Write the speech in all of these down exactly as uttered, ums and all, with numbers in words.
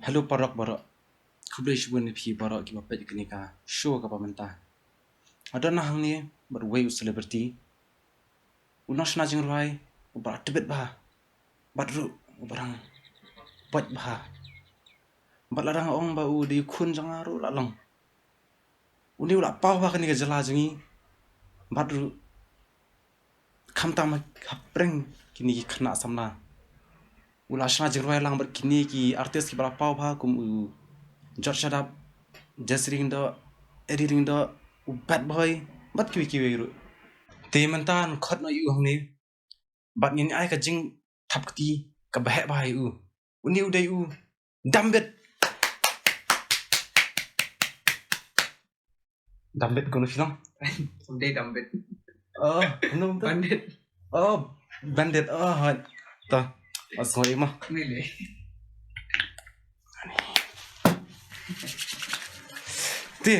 Hello paralok baroh. Khublei shibun ïa phi baroh kiba peit kane ka show kaba mynta. Nga don hangne bad uwei u celebrity, u nongshna jingrwai uba tbit bha bad ruh uba dang bait bha. Bad lada nga ong ba u dei u khun jong nga ruh la long. Une u la paw bha kane ka jylla jong ngi bad ruh khamtam hapdeng kine ki khynnah samla. U la shna jingrwai lang bad kine ki artist kiba la paw bha kum u George Shadap, Jesse Lyngdoh, Eddie Lyngdoh, u Bad Boy bad kiwei kiwei ruh. Te mynta nga khot noh ïa u hangne bad ngin ai ka jingthap kti kaba heh bha ïa u. Une u dei u Dambit. Dambit kumno phi long? Ym dei Dambit. Oh, kumno mynta? Bandit. Oh, Bandit. Oh, hooid. To, ot sngewbha ma. Mile. Te.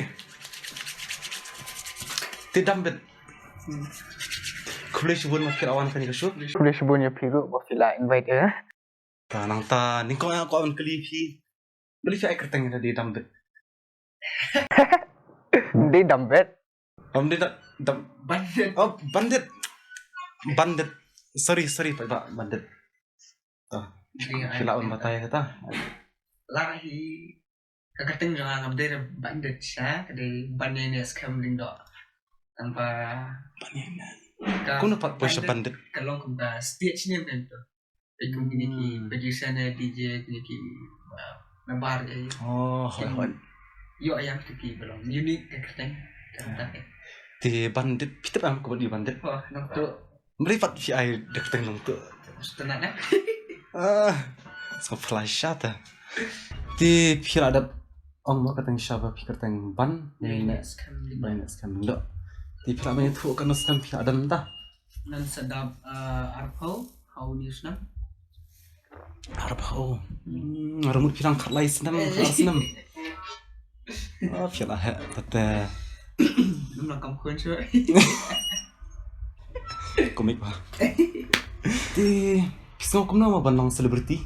Te Dambit. Hmm. Khublei shibun ma phi la wan kane ka show. Khublei shibun ïa phi ruh ba phi la invite ïa nga. Ta nangta nyngkong nga kwah ban kylli phi. Balei phi ai kyrteng ïa nga Dambit? Dei Dambit. Ym dei da, dam, Bandit. Oh, Bandit. Bandit. Sorry, sorry, paidbah, Bandit. Ta. Dei ai phi lah ban batai kata. La hi ka kyrteng jong nga ngam dei Bandit sha, ka dei Ban Ïaineh Skhem Lyngdoh. Tang ba Ban Ïaineh. Kumno pat poi sha Bandit? Ka long kum ka stage name kan tu. Te kum kine ki producer ne D J kine ki, uh, na bar eh. Oh, hooid, hooid. Ïoh ïa kito ki ba long unique ka kyrteng. Ka kyrteng. Te Bandit, phi tip em ka ba dei Bandit? Oh, nangtu. Balei pat phi ai da kyrteng nangtu? Sngewtynnat eh. Ah, sngewphylla shisha ta. Te phi la dep ong mo ka kyrteng shisha ba phi kyrteng Ban Ïaineh Skhem Lyngdoh. Ban Ïaineh Skhem Lyngdoh. Te phi la ban ïathuh katno snem phi la don mynta? Ngan sa dap, ah, arphew, ha une u snem. Arphew. Hmm, nga mut phi dang khatlai snem, khatar snem. Ah, phi la heh, tate. Ym lah kam khun shuh. Komik ba. Te, phi sngew kumno mo ban long celebrity?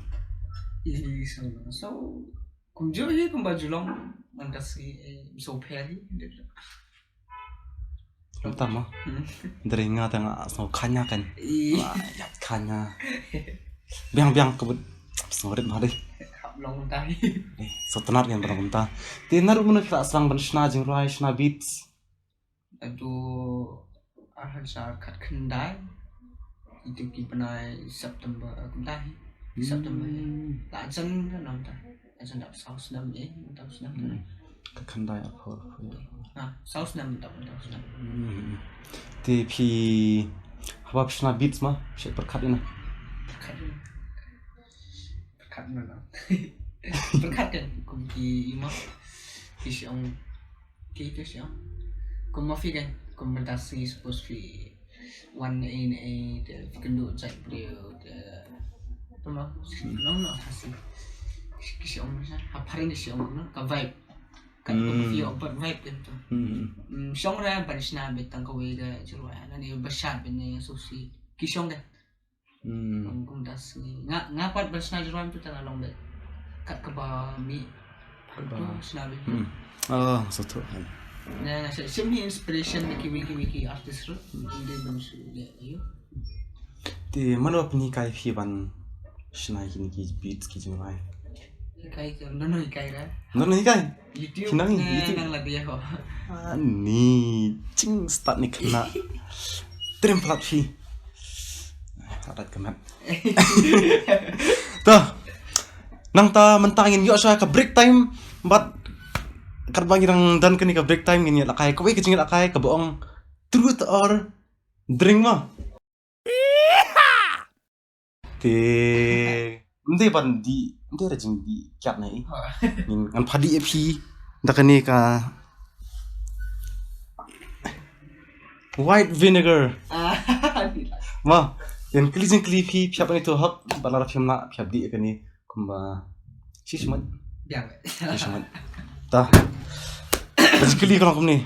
Ih, sngew, sngew. Kumjuh hi kumba ju long, ngan ka sngi, eh, ym sngew pher hi. Ym tam mo. Hmm. Hynrei nga te nga sngew khania kan. Ih. Wah, ïa khania. Biang biang ka bud. Sngew rit ma dei. Hap long kumta hi. Eh, sngewtynnat kan ban long kumta. Te naduh mynno phi la sdang ban shna jingrwai, shna beats? Naduh ar hajar khatkhyndai. Itu ki bnai September, kumta hi. September hi. Hmm. La jan ka namta. Jan dap saw snem eh, dap snem. Hmm. Khatkhyndai arphew, arphew ïa. Ah, saw snem dap, dap snem. Hmm. Te phi haba phi shna beats ma, phi pyrkhat ïa na? Pyrkhat ïa na. Pyrkhat na na. Pyrkhat kan kum ki i ma. Ki shu ong. Ki tu shu ong. Kum ma phi kan. Kum mynta sngi suppose phi wan ei ei te phi kynduh jait briew te. Tu ma. Hmm. Nong nong hasi. Ki shu ong sa. Ha phareng ki shu ong no. Ka vibe. Kan kum phi ong pat vibe kan tu. Hmm. Hmm, shu ong ra ban shna beit tang kawei ka jingrwai. Lane ba shad beit ne so si. Ki shu ong kan. Hmm. Kum, kumta sngi. Nga, nga pat ban shna jingrwai mynta nga long beit. Kat kaba mih. Kaba. Shna beit. Hmm. Oh, sngewthuh. Nga, nga shim hi inspiration na kiwei kiwei ki artist ruh. Hmm. Ym dei ban shu leh ïa u. Te mano ba pynhikai phi ban shna kine ki beats ki jingrwai? Hikai ka, nano hikai ra? Nano hikai? YouTube. Phi nang ne YouTube? Nang la dia ho. Ani jingstad ne khynnah. Trim plat phi. Adat ka mat. To. Nangta mynta ngin ïoh shuwa ka break time bad katba ngi dang don kane ka break time ngin ïalehkai kawei ka jingïalehkai kaba ong truth or drink ma. Te ym dei ban dih, ym dei ra jingdih kiad na i. Ngin, ngan pha dih ïa phi da kane ka white vinegar. Ah, dih lah. Ma, ngin kylli jingkylli phi, phi hap ban ïathuh hok, bad lada phim lah phi hap dih ïa kane kumba shi shimit. Biang. Shi shimit. Ta. Ka jingkylli ka long kumne.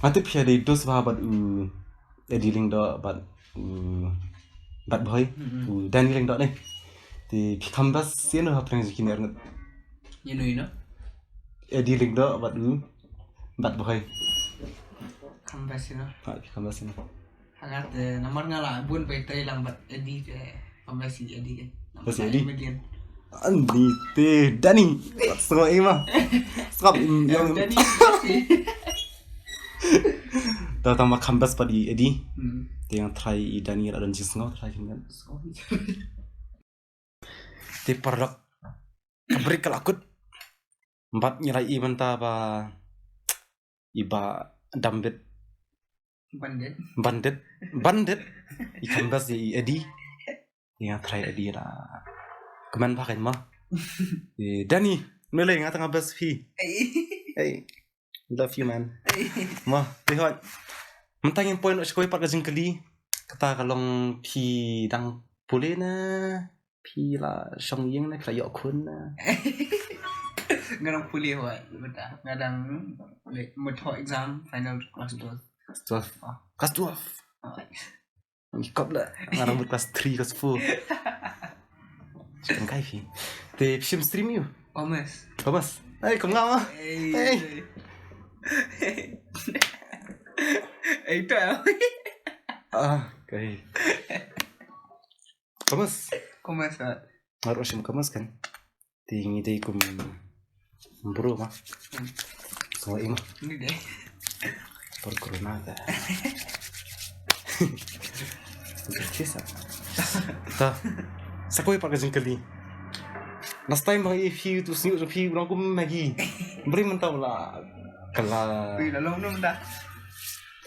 Nga tip phi dei dost bha bad u Eddie Lyngdoh bad u Bad Boy, mm-mm, u Danny Lyngdoh ne. Te phi kham best ïano hapdeng jong kine arngut? Ïano, ïano? Eddie Lyngdoh bad u, bad Bhoi. Kham best ïano? Ha, phi kham best ïano? Ha nga te namar nga la bun ba trei lang bad Eddie te kham best ïa Eddie. Best ïa Eddie? Ani te Danny. Sngap ei ma. Sngap im, ïa Danny. Tang ba kham best pat ïa Eddie. Hmm. Te nga try ïa Danny la don jingsngew try kin. Te paralok, ka break ka la kut. Bad ngi la ïohi mynta ba i Bah Dambit. Bandit. Bandit. Bandit. I kham best ïa i Eddie. Ïa nga try Eddie la. Kmen bha kein ma. Eh, Danny, nulei nga tang best phi. Hey. Love you, man. Ma, te hoi. Mynta ngin poi noh sha kawei pat ka jingkylli. Kata ka long phi dang pule ne phi la shong ïing ne phi la ïoh khun ne? Nga dang pule hoi mynta. Nga dang pule, mut hoi exam final class twelve. Class twelve. Ah. Class twelve. Ah. Ngi kop la. Nga dang mut class three, class four. Shim kai phi. Te phi shim stream ïa u? Commerce. Commerce. Hey, kong nga ma. Hey. Hey. Hey, to. Ah, okay. Commerce. Commerce, ah. Nga ruh shim commerce kan. Te ngi dei kum bro ma. Hmm. Sngewbha ma. Ngi dei. Por corona ka. Kisa. Ta. Sa kawei pat ka jingkylli. Last time ba nga ïohi phi, utu u shñiuh jong phi u long kum Maggi. Hynrei mynta u la kylla. Ui, la long ne mynta?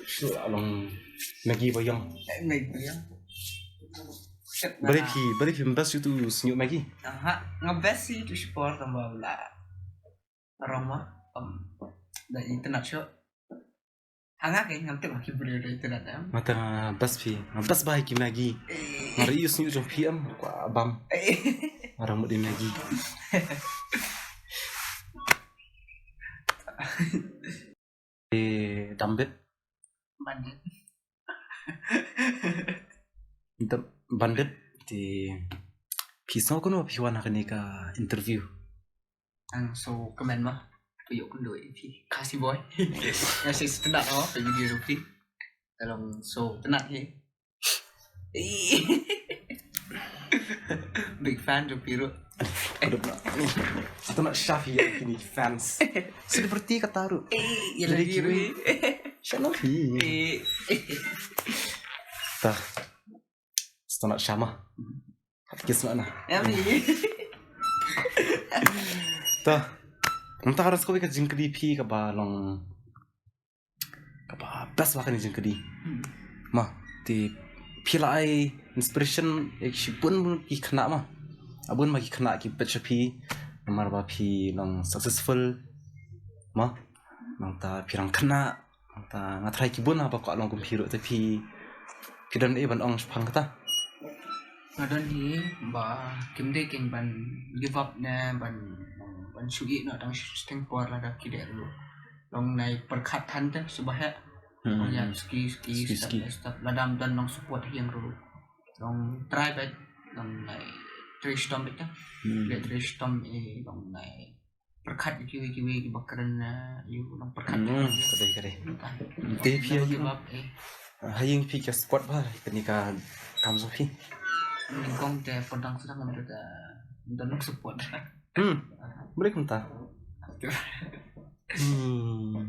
Shu la long Maggi ba ïong. Eh, Maggi ba ïong. Balei phi, balei phim best ïa utu u shñiuh Maggi? Aha, nga best ïa utu u shipor tang ba u la rong ma, um, da internet shuh. Ha nga kein ngam tip ma ki briew da internet em. Mynta nga best phi, nga best ba ïa ki Maggi. Eh. Nga ri ïa u shñiuh jong phi em, kwah bam. Eh. Nga rang mut ïa Maggi. Eh, Dambit. Bandit. Dam-, Bandit, te phi sngew kumno phi wan ha kane ka interview? Nga sngewkmen ma, phi ïoh kynduh ïa phi. Khasi boy. Nga sngewsynei ma, phi video ruh phi. Ka long sngewtynnat hi. Big fan jong phi ruh. Aduh, na. Sngewtynnat sha phi ïa kine fans. Celebrity kata ruh. Eh, ïa lagi ruh. Sha no phi. Eh. Ta. Sngewtynnat sha ma. Hap kis na. Ïa phi. Ta. Mynta ka dei sa kawei ka jingkylli phi kaba long kaba best ba kane jingkylli. Hmm. Ma, te phi la ai inspiration ïa shibun ki khynnah ma. A bun ma ki khynnah ki peit sha phi namar ba phi long successful. Ma, nangta phi dang khynnah, nangta nga tharai ki bun ba kwah long kum phi ruh, te phi, phi don ei ban ong shaphang kata? Nga don hi ba kim dei kein ban give up ne ban, ban shu ïeh noh tang shiteng por lada ki dei ruh. Long nai pyrkhat than te shu ba heh. Hmm. Long ïa suki suki, suki, step suki by step. Lada ym don nong support hi ïeng ruh, long try beit, long nai trei shitom beit te. Hmm. Leh trei shitom, eh, long nai pyrkhat ïa kiwei kiwei kiba kren, eh, ïa u, long pyrkhat. Hmm, ïa u. Ka dei, ka dei. Te phi ha ïing, give up, eh, ha ïing phi ka support bha kane ka kam jong phi? Nyngkong te pyrthei sa dang ym don nong support. Hmm. Balei kumta? Hmm.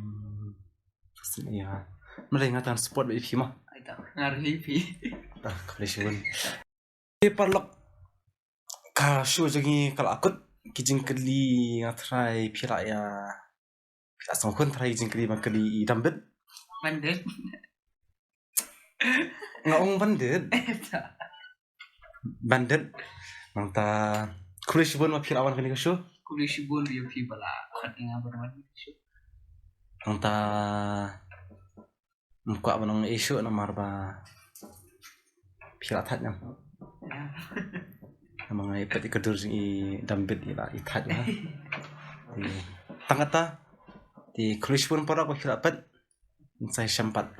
Ïa. Balei nga tang support ïa phi ma? Ai ta, nga ri phi. Ah, khublei shibun. Te paralok, ka show jong ngi ka la kut, ki jingkylli nga tharai phi la ïa, phi la sngewkhun tharai ki jingkylli ban kylli i Dambit. Bandit. Nga ong Bandit. Bandit. Nangta khublei shibun ba phi la wan kane ka show. Khublei shibun ïa phi ba la khot ïa nga ban wan kane ka show. Nangta ym kwah ban ong ei shuh namar ba phi la thait ngam. Namar nga ïa peit ïa ka dur jong i Dambit i la i thait ba. Tang kata te khublei shibun paralok ba phi la peit. Ngin sa ïashem pat.